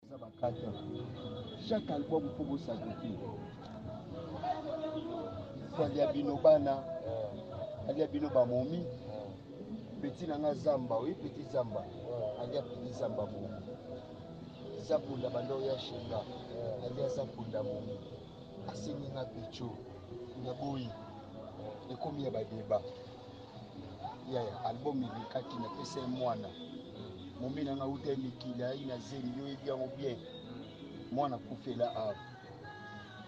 Eza ba 4 ans. Chaque album faut bo sacrifier. Faut alia bino bana, alia bino ba momi. Petit na nga Zamba, oyi petit Zamba. Alia petit Zamba momi. Zapunda banda oya chez nga. Alia Zapunda momi. Asengi nga pecho. Naboyi. Ekomi ya ba debat. Yaya album elekaki napesa ye mwana momi na nga uta ye mikili ayi na zemi yo oyebi yango bien mwana akufela awa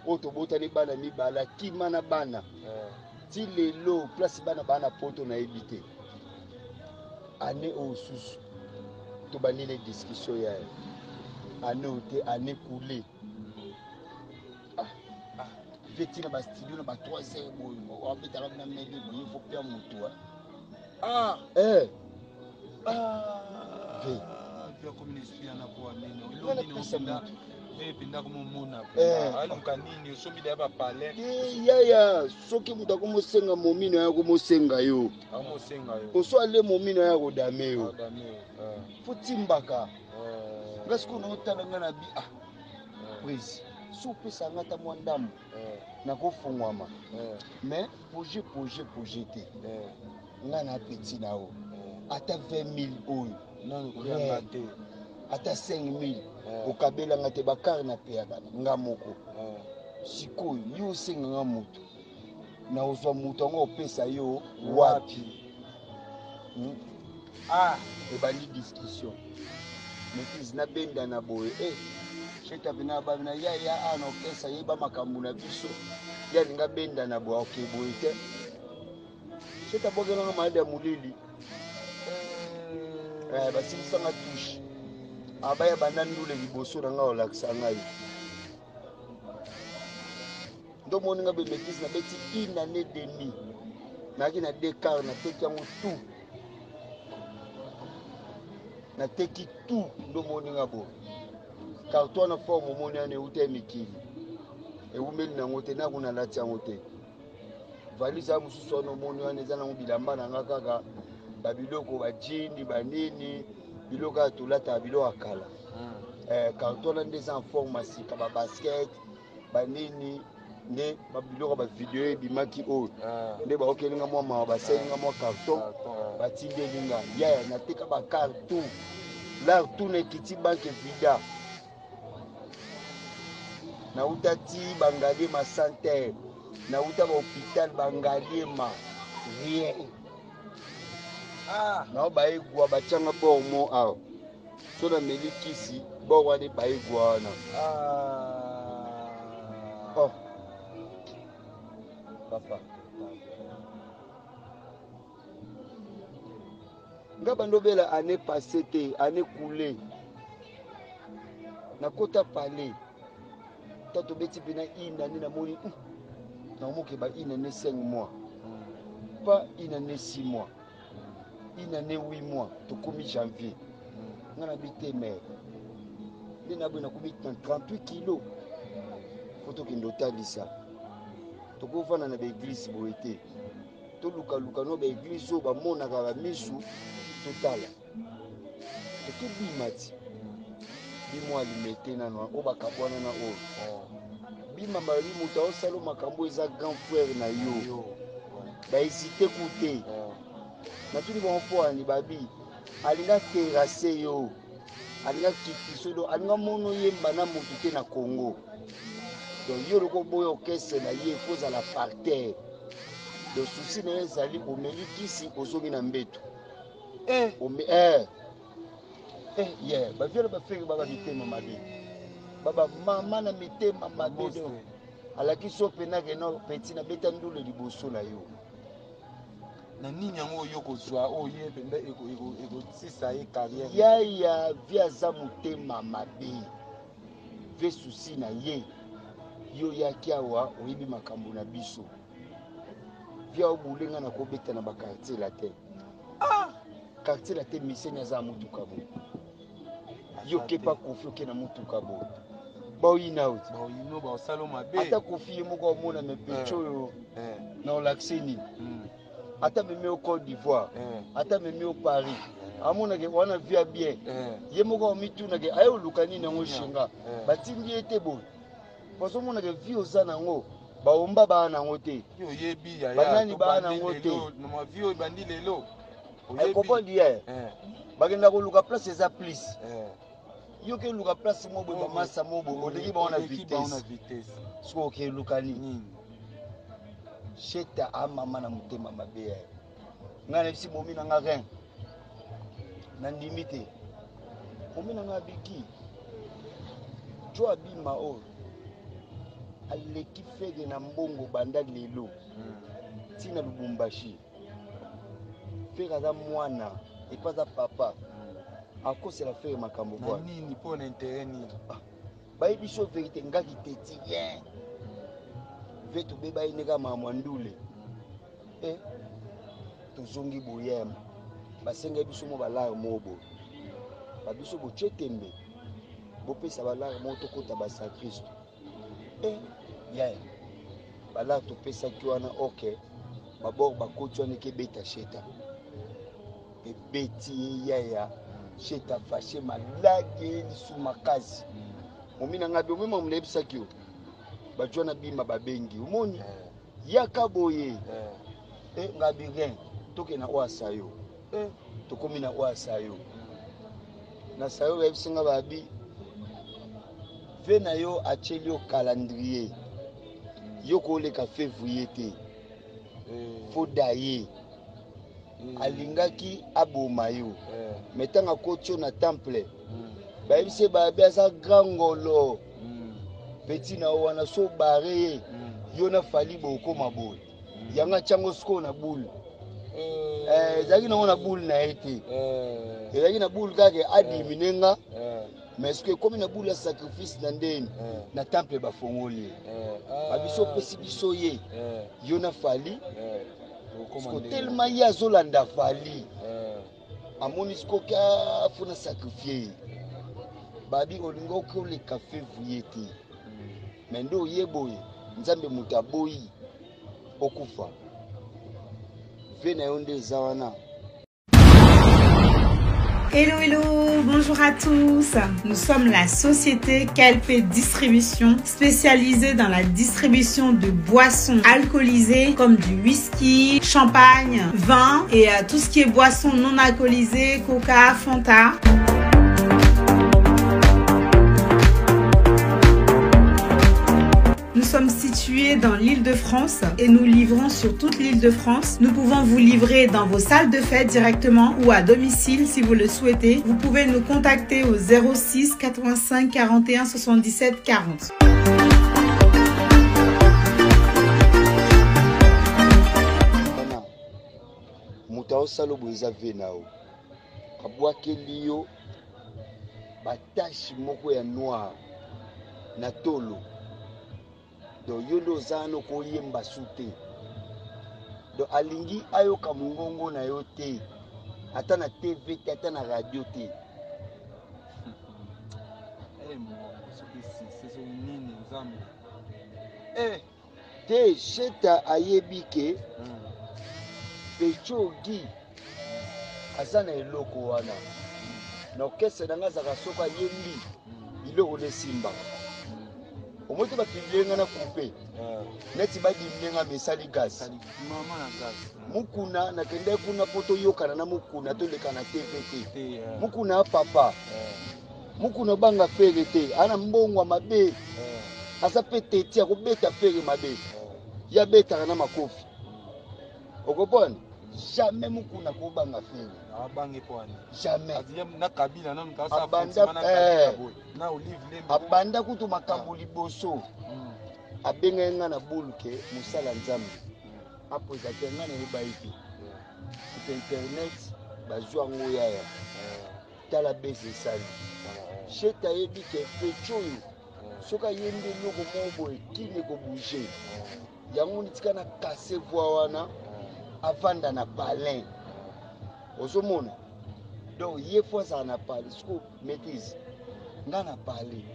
oyo tobotani bana mibale akima na bana eh. ti lelo place bana baa na poto nayebi te année oyo susu tobandi na discussion yaya année oyo te année coule Ah, ah, vie tina ba studio na ba 3 heures boye wabetaka na mele boye faut pia moto ah eh ah vie vie akomi na esprit yana po nini elongi nini vie mpenza komomona eh. aluka nini osombi deya bapalais eh, yaya soki moto akomosenga momino aya komosenga yo oso ale momino aya kodame yo eh. fo timbaka nga sikoyo naotala nga na bi ah prise so opesa nga ata mwa ndambo eh. nakofungwama eh. mais projet projet projet te eh. nga na petit na yo ata 20 000 oyo ata 5 000 okabela nga te bakare na peyaka nga moko sikoyo yo osenga nga moto na ozwa moto yango opesa yo wapi hmm? ah ebandi discussion maîtrise nabenda na boye e eh, sheta pena babi na ya ya a na orchestre yeba makambo na biso ye alinga benda na boye oke boye te sheta bwakelanga maladi ya molili eh, basilisanga touche abaya banda ndule liboso na ngai olakisa ngai Nde omoni nga bebetise nabeti une année demi nayaki na deux car nateki yango tout nateki tout nde omoni nga boye carton wana forme omoni wana euta ya mikili ewumeli nango te naku nalati yango te valise ya mosusu wana omoni wana eza nango bilamba na nga kaka babiloko bajini banini biloko ya tolataka biloko ya kala hmm. eh, carton wana nde eza en forme ya sika babasket banini nde babiloko bavideo ebimaki oyo ah. nde baokeli nga mwa mawa basali nga mwa carton ah. batindeli nga yaya nateka bacar tout lar tout na ekiti banke vida nauta ti bangaliema santerre nauta bahopital bangaliema rien ah. nao baegwa batianga bor mo awa so nameli kisi bor wana ebaye gwa wana ah. oh. papa nga bando obela année passé te année coulé nakota palais ta tobeti mpena une année namoni nakomokeba une année 5 mois pas une année 6 mois une année 8 mois tokomi janvier nga na bi te mais nde naboye nakomi na 38 kilo fo tokende otalisa tokofanda na baeglise boye te tolukaluka no baeglise oyo bamonaka bamisu totala tokebima ti bimo alimete nano oyo bakabwana na oyo bima balobi moto aosala makambo eza grand frère na yo bahésite ku te natuni bango mpo ani babi alinga terrasse yo alinga kitiso do alinga mono yemba na motu te na congo donc yo loko oboya orchestre na ye fo ozala par terre donc souci na ye ezali omeli kisi ozongi na mbeto eh. Ome, eh. Eh, yeah. Baviole bafeki baba mitema mabe baba mama na mitema mabe donc alakisi yo mpena ke no peti nabeta ndule liboso na yo na nini yango oyo kozwa oyo ye mpenza ekosisa ye carrière yaya vie aza motema mabe vie susi na ye yo oyaki awa oyebi makambo na biso vie obule nga nakobeta na bakartier la te ah! Quartier la te miseni aza na mutuka boye. Yo kepa Koffi oke na mutuka boye. Baoyina yo ti. Baoyino baosala mabe. Ata Koffi ye moko amona me pecho eh. oyo eh. na olakise nini? Hmm. Ata memi yo Côte d'Ivoire, eh. ata memi yo Paris. Amonake wana vie ya bien. Ye moko amitunake aye oluka nini yango shenga. Batindi ye te boye. Bazomonake vie oza nango baomba baa nango te. Oyebi yaya. Banani baa nango te. Ma vie oyo ebandi lelo. Comprendre ye. Bakenda koluka place eza plus. Yo ke luka place mo boye bamasa mo boye oleki bango na vitesse. Soki okeluka nini? Sheta amama na motema mabe ya ngai nayebisi momi na nga rein nandimi te momi na nga abiki jo abima oyo aleki fege na mbongo banda lelo ntina Lubumbashi. Fere aza mwana epa aza papa akosela fere makambo na nini mpo na intérêt nini? Bayebi so vérité ngaki teti rien ve tobeba ye ndeka mama ndule e tozongi boyema basengaki biso mwa balare moko boye babiso botie tembe bopesa balare moko tokota basacriste e yaya balare topesaki wana ok babor bakoti wana ekebeta sheta ebeti ye yaya sheta fashe maladi ye lisu makasi momi na ngai omema nayebisaki yo bajwa na bima babengi omoni yaka boye e ngabi rien tokende na oyo asayo tokomi na oyo asayo na sayo bayebisi nga babi ve na yo atieli yo calendrier yo koleka février te fo daye alingaki aboma yo mais ntango akoti yo na temple bayebisi ye babi aza grand ngolo petit na yo wana so bare ye yo na fali bokoma boye yango atiango sikoyo na boule ezalaki nango na boule na ye te ezalaki na boule kaka adimine nga mais soki ekomi na boule ya sacrifice na ndeni na temple bafongoli ye babiso opesi biso ye yo na fali siko telema ye azolanda fali amoni sikoki afuna sacrifie ye babi olingi oki oleka février te mais nde oye boye nzambe moto aboyi okufa ve na yo nde eza wana. Hello hello, bonjour à tous. Nous sommes la société KLP Distribution, spécialisée dans la distribution de boissons alcoolisées comme du whisky, champagne, vin et tout ce qui est boissons non alcoolisées, coca, Fanta. Nous sommes situés dans l'île de France et nous livrons sur toute l'île de France. Nous pouvons vous livrer dans vos salles de fête directement ou à domicile si vous le souhaitez. Vous pouvez nous contacter au 06 85 41 77 40. Wana moto aosala boye eza ve na yo abwakeli yo batache moko ya noir na tolo donc yo nde oza wana okoyemba su te donc alingi ayoka mongongo na yo te ata na tv te ata na radio te. Nini nzambe te sheta ayebi ke pechogi aza na eloko wana na orchestre na nga azalaka soki ayembi biloko nde esimbaka omoi te bapublie nga na coupe neti badimine nga mesali gaz mukuna nakendaki kuna mpo toyokana na mukuna toleka na tv te mukuna ya papa mukuna obanga fere te ana mbongo mabe aza mpe teti akobeta fere mabe ye abetaka na makofi okopone jamais mukuna kobanga fere jamais abanda kutu makambo liboso abengai nga na buluke mosala nzambe apresente nga nayeba ye te kuta internet bazwa yango yaya tala bese esali sheta ayebi ke pecho oyo soki ayembi eloko moko boye kini ekobouge yango tika na kase voi wana avanda na palin ozomona donc ye fo azala na palin siko maîtrise nga na palin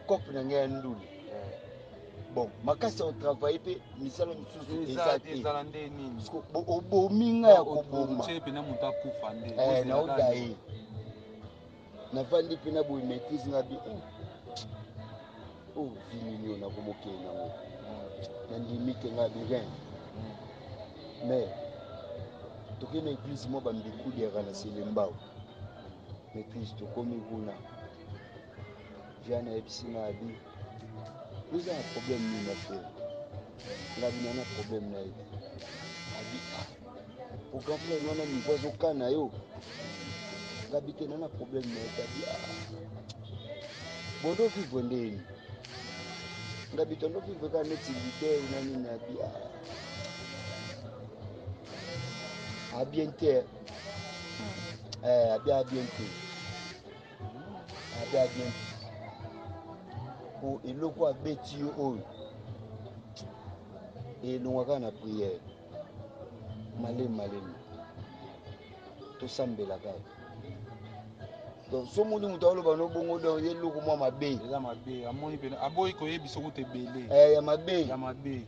cope na ngai ya ndule. Bon, makasi ya kotravaille mpe misala mosusu eza te. Ezala nde nini? Obomi nga ya koboma. Otie pena moto akufa nde. Eh, naoda ye navandi mpe na boye maîtrise nga bi oh, vi nini oyo nakomokende nango, nandimi te nga bi rien. Mais tokei na église mwa bambikudi yaka na Selembao, maîtrise. Tokomi kuna, via nayebisi nga abi oza na problème nini na frère? Nga bi na problème na ye te. Abi ah, po grand frère wana niveau azokana yo. Nga bi te, na problème na ye te. Abi ah, bondo vivre ndeni? Nga bi tondo vivre kaka neti leader na nini. Abi ah, abien te. Eh, abi abien te, abi abien te, po eloko abeti yo oyo elongwa kaka na prière. Malemi malemi, tosambela kaka. Donc so omoni moto aloba no bongo, donc ye eloko mwa mabe. Eza mabe, amoni pena aboyi koyebisa kuta ebele. Eh, ya mabe. Ya mabe,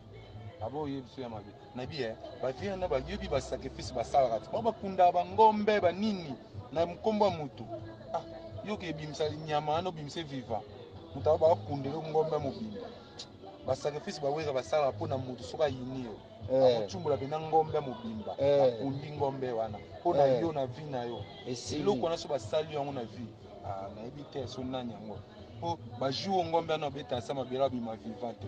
aboyi koyebisa ya mabe. Nayebi e bavie wana, bayebi basacrifice basalaka te. Bao bakundaka bangombe banini na nkombo ya motu. Ah, yoka, ebimisa nyama wana, obimisa vivant moto ayo, bakundela ngombe mobimba. Basacrifice baweka basalaka mpona motu soki ayini yo, akotumbola mpena ngombe mobimba. Akundi ngombe wana mpona yo na vie na yo. Esili. Eloko wana so basali yango na vie, ah, nayebi te so nani yango, mpo bajour ngombe wana obeta sa mabele, abima vivant te.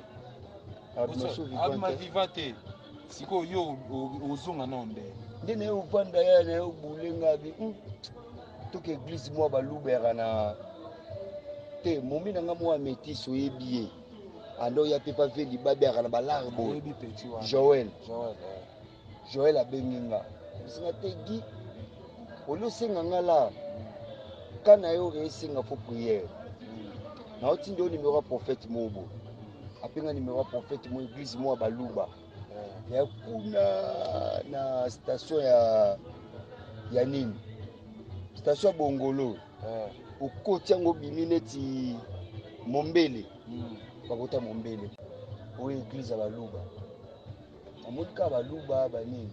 Abima so vivant abima te. Vivant te. Sikoyo yo ozonga nao nde. Nde na ye ovanda ya na ye obulenga abi toke église mwa baluba yaka na te. Momi na nga mwa métis, oyebi ye, ando oya mpe pa ve libabe yaka na balare boye. Oyebi petit wana. Joel. Joel, eh. Joel abengi nga, esinga te gi oli osenga nga la ka na yo esenga faut prière. Naotinda yo numéro ya prophète moko boye. Apenga numéro ya prophète mo église moko ya baluba ya kuna na station ya nini, station ya Bongolo. Okoti yango, obimi neti Mombele. Bakota Mombele oyo église ya baluba, namoni kaka baluba banini.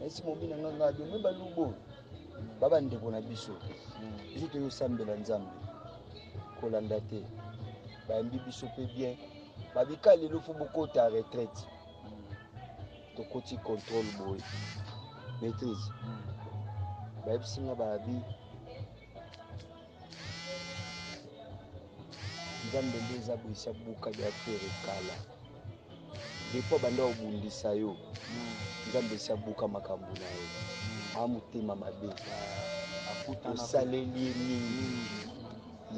Nayesi mobi na nga, nga biome baluba oyo ba bandeko na biso. Biso toyosambela Nzambe, kolanda te. Bayambi biso mpe bien, babika lelo faut bokota retraite. Tokoti contrôle boye, maîtrise. Bayebisi nga, bayabi Nzambe nde eza boye, esi abuka bya frère kala. Depuis banda obundisa yo, Nzambe esi abuka makambo na yo. A motema mabe, osaleli ye mingi,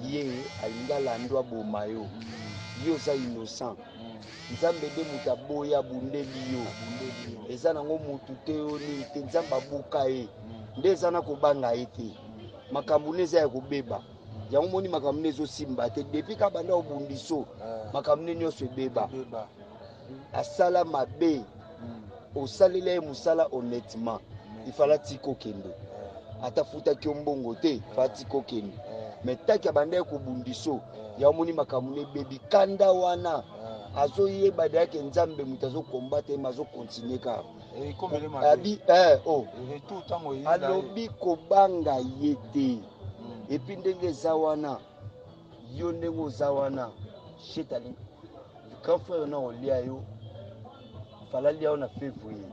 ye alingi alanda aboma yo. Yo oza innocent. Nzambe nde moto aboya, abundeli yo, eza nango motu te, yo nini te. Nzambe abuka ye nde eza na kobanga ye te. Makambo nde eza ya kobeba yango, moni makambo nde ezosimba te. Depuis ka banda obundiso, makambo nde nyonso ebeba. Asala mabe, osalela ye mosala honnêtement, ifala tika okende. Ata futaki yo mbongo te, fa tika okende. Mais taki abanda ye kobundiso yango, moni makambo nde ebebi. Kanda wana azoyeba deyake Nzambe moto azokombate ye, ma azokontinue kaka. Abi oh. Alobi kobanga ye te. Et puis ndenge eza wana, yo ndenge oza wana, shetani grand frère na olia yo, fala lia yo na février,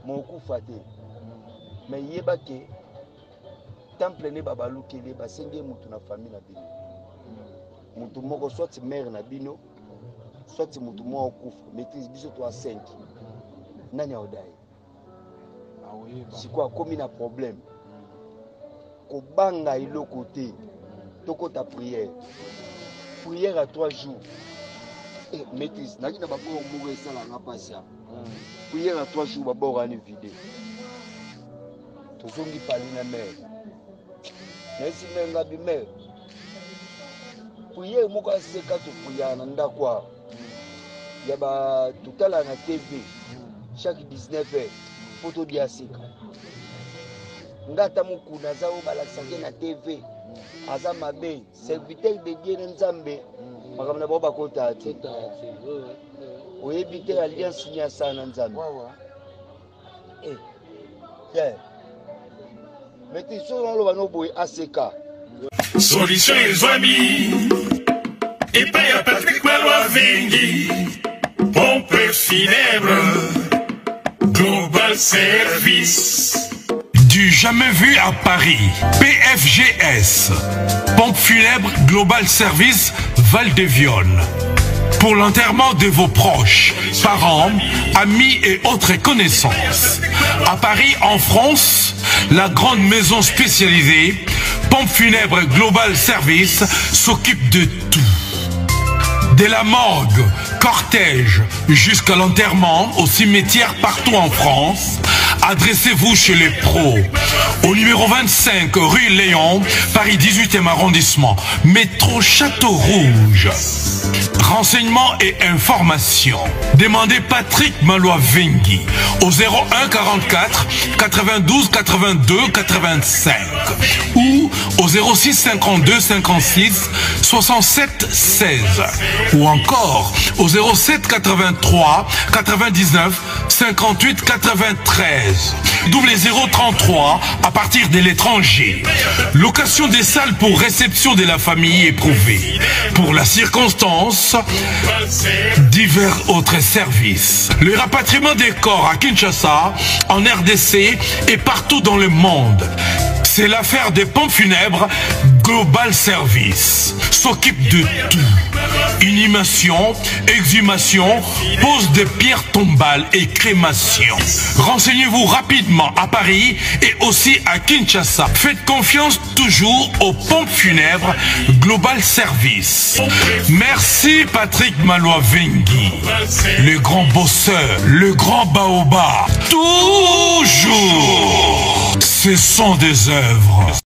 mokufa te. Mais yeba ke temple nde babalukeli, basengi ye mutu na famille na bino, mutu moko, soit mare na bino, soit mutu moko okufa. Maîtrise, biso toa 5, nani aoda ye? Sikoyo akomi na problème. Kobanga eloko te, tokota prière, prière ya 3 jours. Eh, maîtrise, naki na babord moko esalanga mpasi ya prière ya 3 jours, babord wana vide. Tozongi pali na mare, nayesi mare nga bi mare prière moko aseka. Topriaka na ndako awa ya ba totala na TV chaque 19 heures mpo todia seka. Nga ata mokuna aza oyo balakisaki na TV. Aza mabe serviteur de Dieu na Nzambe makambo na bango bakota te. Oyebi te alliance ni asala na Nzambe. Eh. Yeah. Mais te soki naloba no boye aseka. Solution ezwami epai ya Patrick Malwa Vengi, pompe funèbre Global Service. Du jamais vu à Paris, PFGS, pompe funèbre Global Service Val de Vionne. Pour l'enterrement de vos proches, parents, amis et autres connaissances. À Paris, en France, la grande maison spécialisée, Pompe funèbre Global Service, s'occupe de tout. Dès la morgue, cortège, jusqu'à l'enterrement, au cimetière partout en France, adressez-vous chez les pros. Au numéro 25, rue Léon, Paris 18e arrondissement, métro Château Rouge. Renseignements et informations. Demandez Patrick Malois-Vengui au 01 44 92 82 85 ou au 06 52 56 67 16 ou encore au 07 83 99 58 93 0033 à partir de l'étranger. Location des salles pour réception de la famille éprouvée. Pour la circonstance, divers autres services. Le rapatriement des corps à Kinshasa, en RDC et partout dans le monde. C'est l'affaire des pompes funèbres Global Service. S'occupe de tout. Inhumation, exhumation, pose de pierres tombales et crémation. Renseignez-vous rapidement à Paris et aussi à Kinshasa. Faites confiance toujours aux pompes funèbres Global Service. Merci Patrick Malois-Vengui, le grand bosseur, le grand baobab. Toujours, ce sont des œuvres.